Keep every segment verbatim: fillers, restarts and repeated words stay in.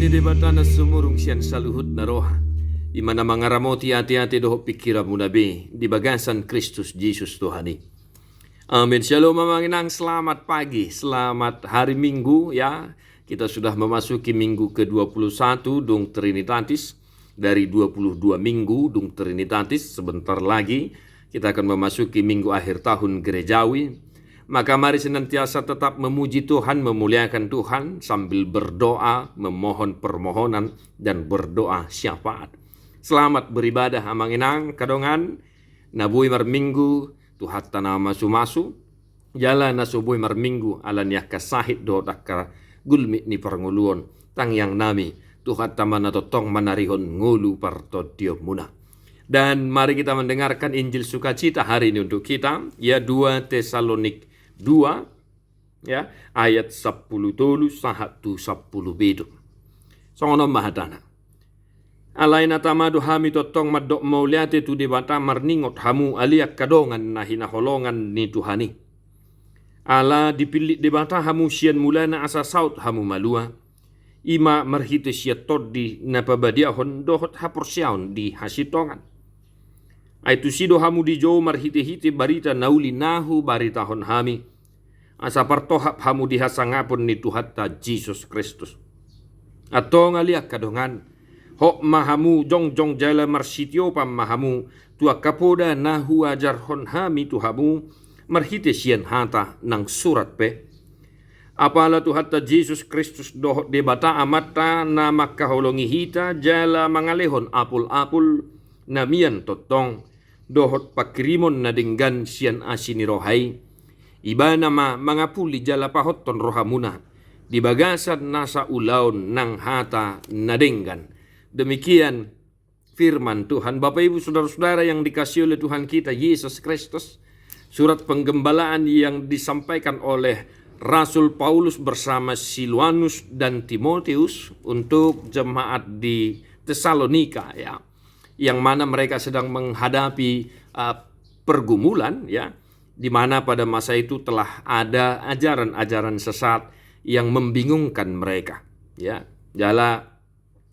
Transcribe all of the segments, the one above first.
Debata na sumurung sian saluhutna roha, i ma na mangaramoti ateate dohot pingkiranmuna be di bagasan Kristus Jesus Tuhan i. Amin. Syalom amang inang, selamat pagi, selamat hari Minggu ya. Kita sudah memasuki minggu kedua puluh satu dung Trinitatis. Dari dua puluh dua minggu dung Trinitatis, sebentar lagi kita akan memasuki minggu akhir tahun gerejawi. Maka mari senantiasa tetap memuji Tuhan, memuliakan Tuhan sambil berdoa, memohon permohonan, dan berdoa syafaat. Selamat beribadah amang inang, angka dongan na boi marminggu, Tuhanta na mamasu-masu, jala na so boi marminggu ala ni angka sahit dohot angka gulmit ni parngoluon. Tangiangnami, Tuhanta ma na tongtong manarihon ngolu partondionmuna. Dan mari kita mendengarkan Injil Sukacita hari ini untuk kita, ya, dua Tesalonik dua, ya, ayat sampulu tolu sahat tu sampulu pitu. Songon on ma hatana. Alai na tama do hami tongtong mandok mauliate tu Debata marningot hamu ale angka dongan na hinaholongan ni Tuhan i. Ala dipillit Debata hamu sian mulana asa saut hamu malua. I ma marhite sian Tondi na pabadiahon dohot haporseaon di hasintongan. Ai tusi do hamu dijou marhite-hite barita na uli na hubaritahon hami, asa partohap hamu di hasangapon ni Tuhanta Jesus Kristus. Antong ale angka dongan, hot ma hamu jongjong jala marsitiopan ma hamu tu angka poda na huajarhon hami tu hamu marhite sian hata nang surat pe. Apala Tuhanta Jesus Kristus dohot Debata Amanta na mangkaholongi hita jala mangalehon apul-apul na mian tongtong, dohot pangkirimon na denggan sian asi ni roha i, Ibana ma mangapuli jala pahothon rohamuna di bagasan nasa ulaon nang hata na denggan. Demikian firman Tuhan. Bapak, Ibu, saudara-saudara yang dikasihi oleh Tuhan kita Yesus Kristus, surat penggembalaan yang disampaikan oleh Rasul Paulus bersama Silwanus dan Timotius untuk jemaat di Tesalonika, ya, yang mana mereka sedang menghadapi, uh, pergumulan, ya, di mana pada masa itu telah ada ajaran-ajaran sesat yang membingungkan mereka, ya. Jala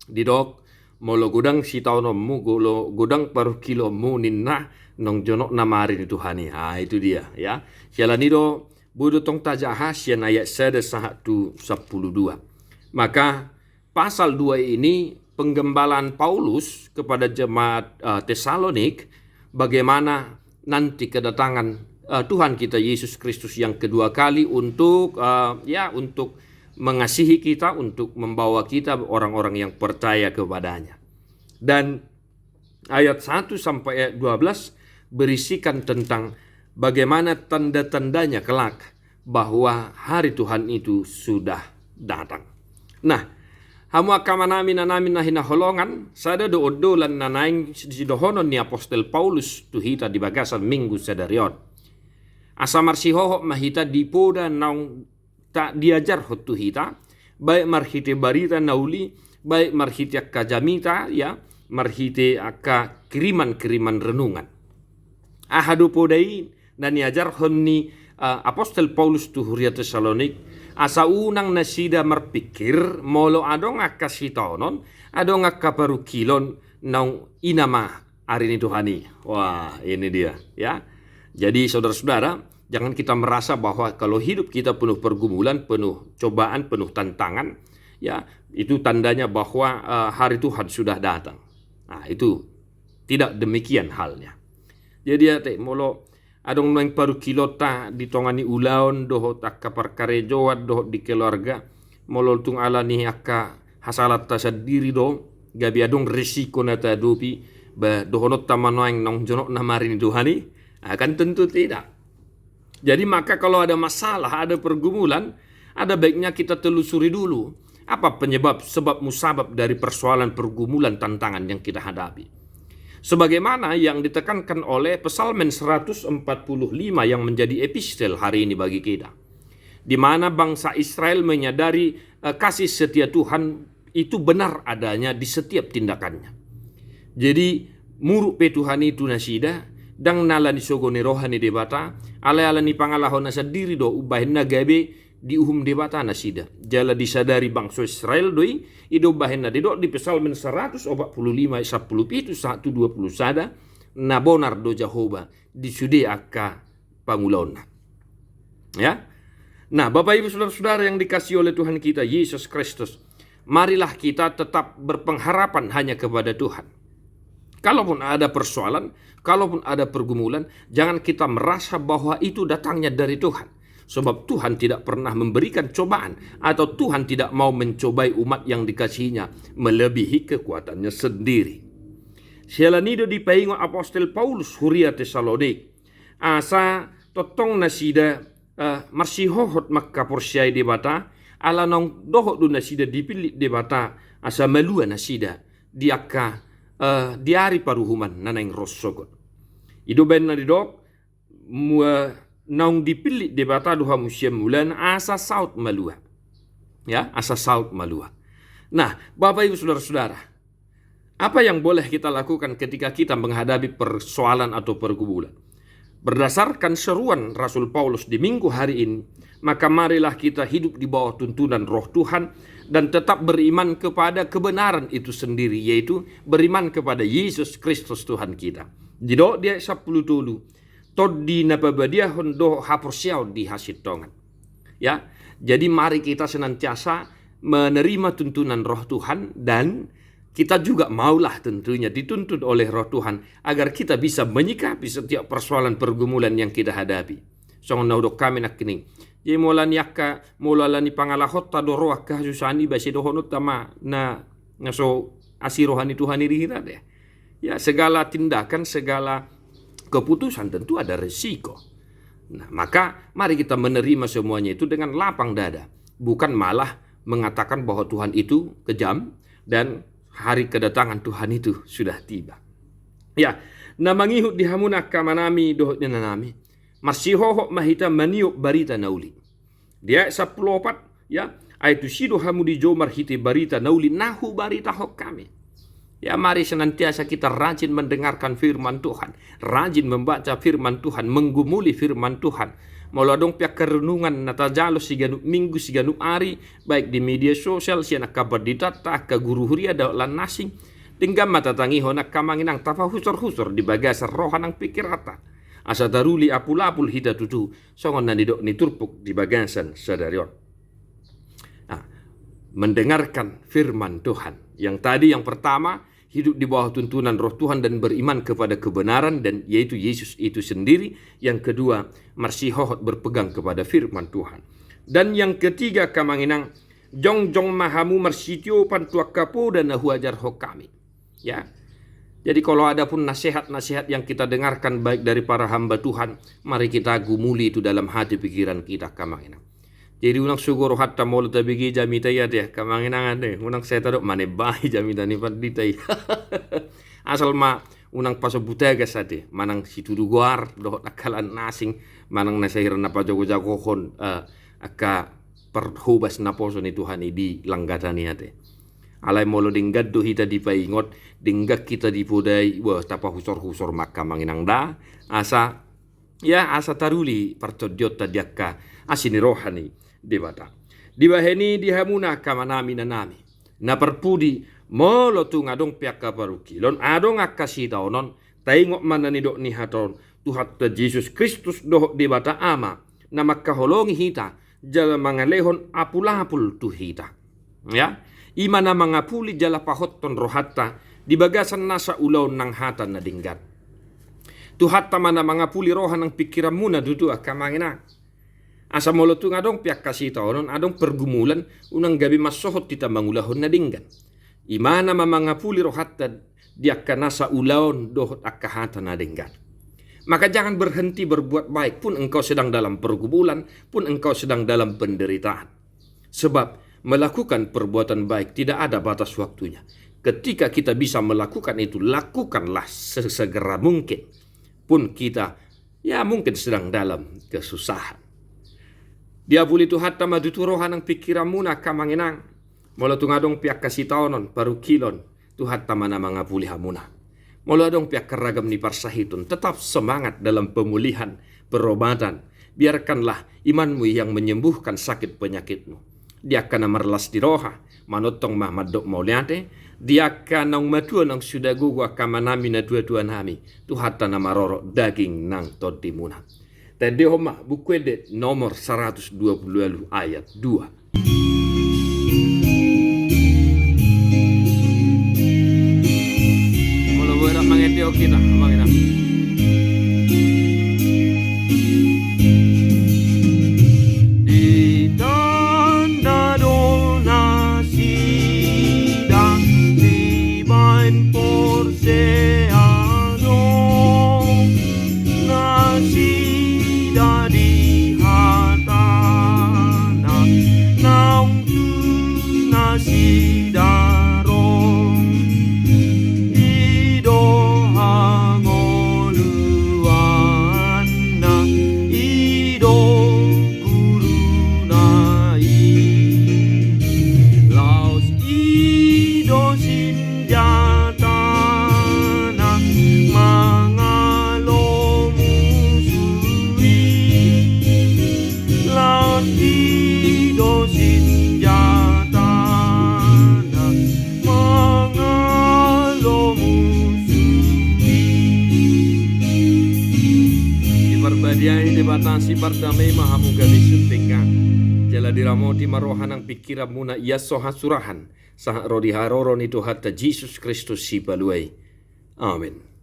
didok, molo godang sitaononmu, molo godang parungkilonmu ninna, nong jonok nama ari ni Tuhan i. Ah, itu dia, ya. Siala ni do, boi do tong tajaha sian ayat sada sahat tu sampulu dua. Maka pasal dua ini penggembalaan Paulus kepada jemaat, eh, Tesalonik, bagaimana nanti kedatangan, eh, Tuhan kita Yesus Kristus yang kedua kali untuk, eh, ya, untuk mengasihi kita, untuk membawa kita orang-orang yang percaya kepada-Nya. Dan ayat satu sampai ayat dua belas berisikan tentang bagaimana tanda-tandanya kelak bahwa hari Tuhan itu sudah datang. Nah, hamu angka amanami, inanami na hinaholongan, sada do ondolan na naeng sidohonon ni apostel Paulus tu hita di bagasan minggu sadari on. Asa marsihohot ma hita di poda naung ta-, diajarhon tu hita, baik marhite barita na uli, baik marhite angka jamita, ya, marhite angka kiriman-kiriman renungan. Aha do poda i na niajarhon ni, eh, apostel Paulus tu huria Tesalonik, asa unang nasida marpikir molo adong angka sitaonon, adong angka parungkilon naung i nama ari ni Tuhan i. Wah, ini dia, ya. Jadi, saudara-saudara, jangan kita merasa bahwa kalau hidup kita penuh pergumulan, penuh cobaan, penuh tantangan, ya, itu tandanya bahwa, eh, hari Tuhan sudah datang. Nah, itu tidak demikian halnya. Jadi, ya, te, molo adong naeng parungkilonta di tonga ni ulaon dohot angka parkarejoan dohot di keluarga, molo tung ala ni angka hasalanta sandiri do, gabe adong risiko na tahadopi, ba dohononta ma naeng nong jonok nama ari ni Tuhan i? Ah, kan tentu tidak. Jadi maka kalau ada masalah, ada pergumulan, ada baiknya kita telusuri dulu apa penyebab, sebab musabab dari persoalan, pergumulan, tantangan yang kita hadapi. Sebagaimana yang ditekankan oleh Psalmen seratus empat puluh lima yang menjadi epistel hari ini bagi kita, di mana bangsa Israel menyadari, eh, kasih setia Tuhan itu benar adanya di setiap tindakannya. Jadi, muruk pe Tuhan i tu nasida, ndang na ala ni sogo ni roha ni Debata, alai ala ni pangalahona sandiri do umbahen na gabe diuhum Debata nasida. Jala disadari bangso Israel do i, i do bahen na didok di Psalmen saratus opat pulu lima ayat sampulu pitu sahat tu dua pulu sada, na bonar do Jahowa di sude angka pangulaonna. Ya. Nah, Bapak Ibu Saudara-saudara yang dikasihi oleh Tuhan kita Yesus Kristus, marilah kita tetap berpengharapan hanya kepada Tuhan. Kalaupun ada persoalan, kalaupun ada pergumulan, jangan kita merasa bahwa itu datangnya dari Tuhan. Sebab Tuhan tidak pernah memberikan cobaan atau Tuhan tidak mau mencobai umat yang dikasihinya melebihi kekuatannya sendiri. Siala ni i do dipaingot apostel Paulus huria Tesalonik, asa tongtong nasida, eh, marsihohot mangkaporseai Debata, ala naung dohot do nasida dipillit Debata, asa malua nasida di angka, eh, di ari paruhuman na naeng ro sogot. I do bahen na didok, mu-, eh, naung dipillit Debata do hamu sian mulana asa saut malua. Ya, asa saut malua. Nah, Bapak Ibu Saudara-saudara, apa yang boleh kita lakukan ketika kita menghadapi persoalan atau pergumulan? Berdasarkan seruan Rasul Paulus di minggu hari ini, maka marilah kita hidup di bawah tuntunan Roh Tuhan dan tetap beriman kepada kebenaran itu sendiri, yaitu beriman kepada Yesus Kristus Tuhan kita. Didok di ayat sampulu tolu, tondi na pabadiahon dohot haporseaon di hasintongan. Ya, jadi mari kita senantiasa menerima tuntunan Roh Tuhan dan kita juga maulah tentunya dituntun oleh Roh Tuhan agar kita bisa menyikapi setiap persoalan pergumulan yang kita hadapi. Songon na hudok hami nangkining. Jadi molo ni angka, molo ala ni pangalahonta do ro angka hasusahan i, ba sai dohononta ma na, na so asi roha ni Tuhan i di hita deh. Ya, segala tindakan, segala keputusan tentu ada resiko. Nah, maka mari kita menerima semuanya itu dengan lapang dada, bukan malah mengatakan bahwa Tuhan itu kejam dan hari kedatangan Tuhan itu sudah tiba. Ya, na mangihut di hamu angka amanami dohot inanami, marsihohot ma hita maniop barita na uli. Di ayat sampulu opat, ya, ai tusi do hamu dijou marhite barita na uli na hubaritahon hami. Ya, mari senantiasa kita rajin mendengarkan firman Tuhan, rajin membaca firman Tuhan, menggumuli firman Tuhan. Molo adong pe angka renungan na tajalo siganup minggu, siganup ari, baik di media sosial, sian angka panditanta, angka guru huria, dohot lan na asing, denggan ma tatangihon angka amang inang, tapahusorhusor di bagasan roha nang pikiranta. Asa taruli apulapul hita tutu, songon na nidok ni turpuk di bagasan sadari on. Nah, mendengarkan firman Tuhan. Yang tadi, yang pertama, hidup di bawah tuntunan Roh Tuhan dan beriman kepada kebenaran, dan yaitu Yesus itu sendiri. Yang kedua, marsihohot berpegang kepada firman Tuhan. Dan yang ketiga, angka amang inang, jongjong ma hamu marsitiopan tu angka poda na huajarhon hami. Ya. Jadi kalau ada pun nasihat-nasihat yang kita dengarkan baik dari para hamba Tuhan, mari kita gumuli itu dalam hati pikiran kita, angka amang inang. Jadi unang sogo rohanta molo tabege jamita i ate, angka amang inang ate, unang sai tadok manembahi jamita ni pandita i. Asal ma unang pasombu tagas ate, manang situdu goar dohot angka lan na asing, manang na sahira na pajagojagohon, eh, angka parhobas naposo ni Tuhan i di langgatan i ate. Alai molo denggan do hita dipaingot, denggan hita dipodai, wah, tapahusorhusor ma, angka amang inang, da. Asa, ya, asa taruli partondionta di angka asi ni roha ni Debata. Dibahen i di hamuna angka amanami inanami na parpudi, molo tung adong pe angka parungkilon, adong angka sitaonon, taingot ma na nidok ni hata on, Tuhanta Jesus Kristus dohot Debata Ama na mangkaholongi hita jala mangalehon apulapul tu hita. Ya, i ma na mangapuli jala pahothon rohanta di bagasan nasa ulaon nang hata na denggan. Tuhanta ma na mangapuli roha nang pikiranmuna tutu, angka amang inang. Asa molo tung adong pe angka sitaonon, adong pergumulan, unang gabe mansohot hita mangulahon na denggan. I ma na ma mangapuli rohanta di angka nasa ulaon dohot angka hata na denggan. Maka jangan berhenti berbuat baik pun engkau sedang dalam pergumulan, pun engkau sedang dalam penderitaan. Sebab melakukan perbuatan baik tidak ada batas waktunya. Ketika kita bisa melakukan itu, lakukanlah sesegera mungkin. Pun kita, ya, mungkin sedang dalam kesusahan. Diapuli Tuhanta ma tutu roha nang pikiranmuna, angka amang inang. Molo tung adong pe angka sitaonon, parungkilon, Tuhanta ma na mangapuli hamuna. Molo adong pe angka ragam ni parsahiton, tetap semangat dalam pemulihan, perobatan, Biarkanlah imanmu yang menyembuhkan sakit penyakitmu. Di angka na marlas ni roha, manongtong ma mandok mauliate. Di angka naung matua, naung suda gogo, angka amanami, natuatuanami, Tuhanta na marorot daging nang tondimuna. Taendehon ma Buku Ende nomor saratus dua pulu ualu ayat dua. Molo boi rap mangendehon hita, amang inang. Ditanda do nasida dibaen porsea do nasida di hatana, naung tu nasida ro. I do hangoluanna, i do guruna i. Laos i do sinjatana mangalo musu i. Laos i do sinjatana mangalo musu i. Diparbadiai Debata Sipardamei ma hamu gabe sude denggan. Jala diramoti ma roha nang pingkiranmuna i asa hasurahan, sahat ro di haroro ni Tuhanta Jesus Kristus Sipalua i. Amen.